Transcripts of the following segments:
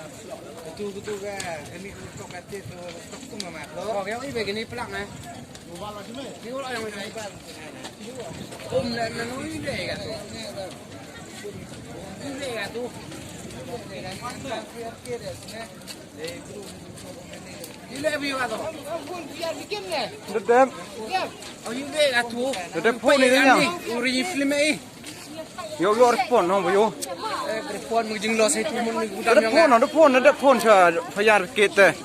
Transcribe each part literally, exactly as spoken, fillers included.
Katu, katu ka, kani ka tok kate tu, tok tu mama. Ko ke oi be kani plak eh. Ni oi yang oi. Um na na oi be katu. Oi be katu. Ile bi katu. Dedem. Oi be katu. Dedem phone ni ya. Uri film eh. Yo, yo, respond, no, yo. Eh, respond, mo jing lo sa itu, mo jing. Ada phone, ada phone, ada phone sa, sa yar kete.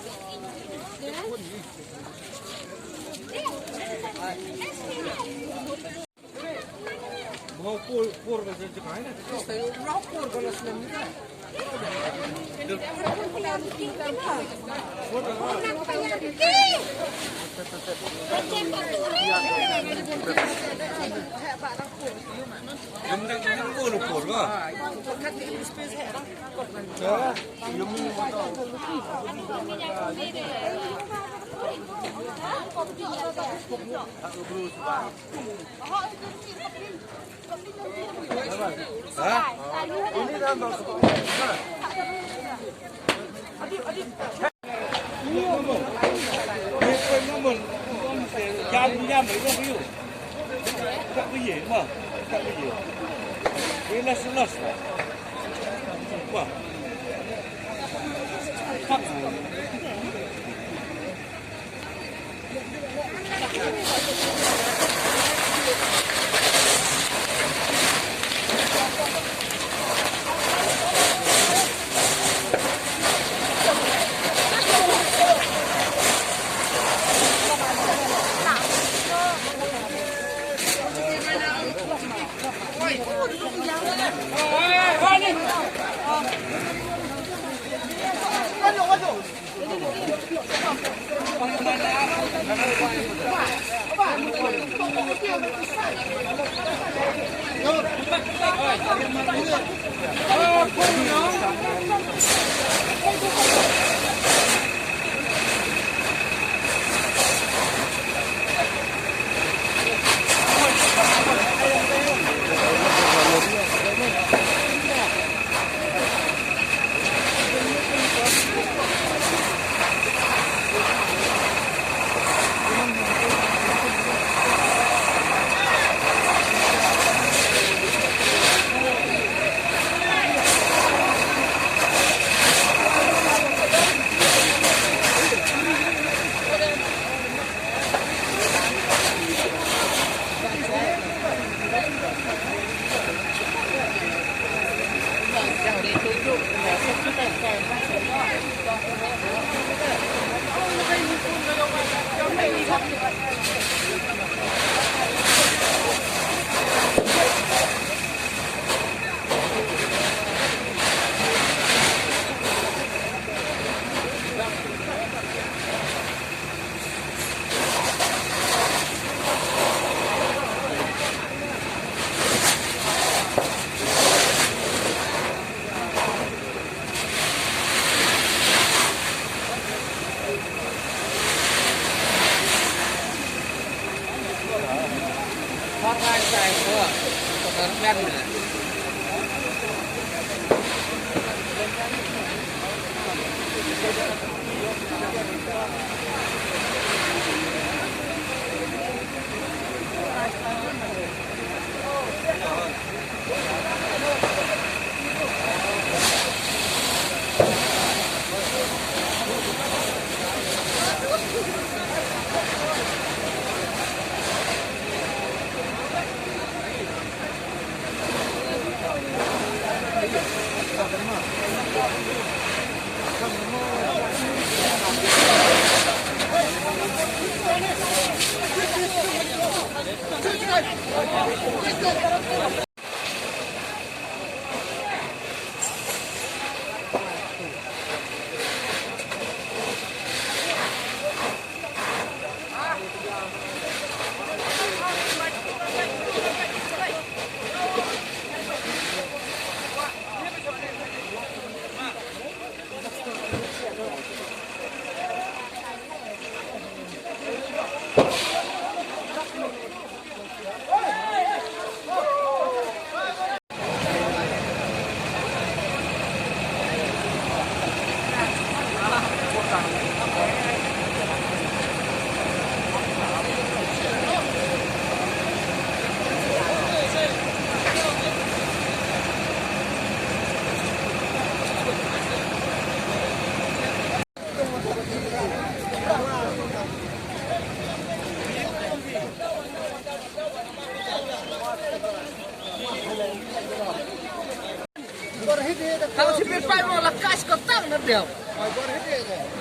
Kau si pi pai mo la kas ko tang na deu.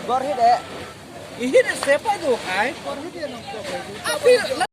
Gor hit eh. Ihit se pa du kai. Api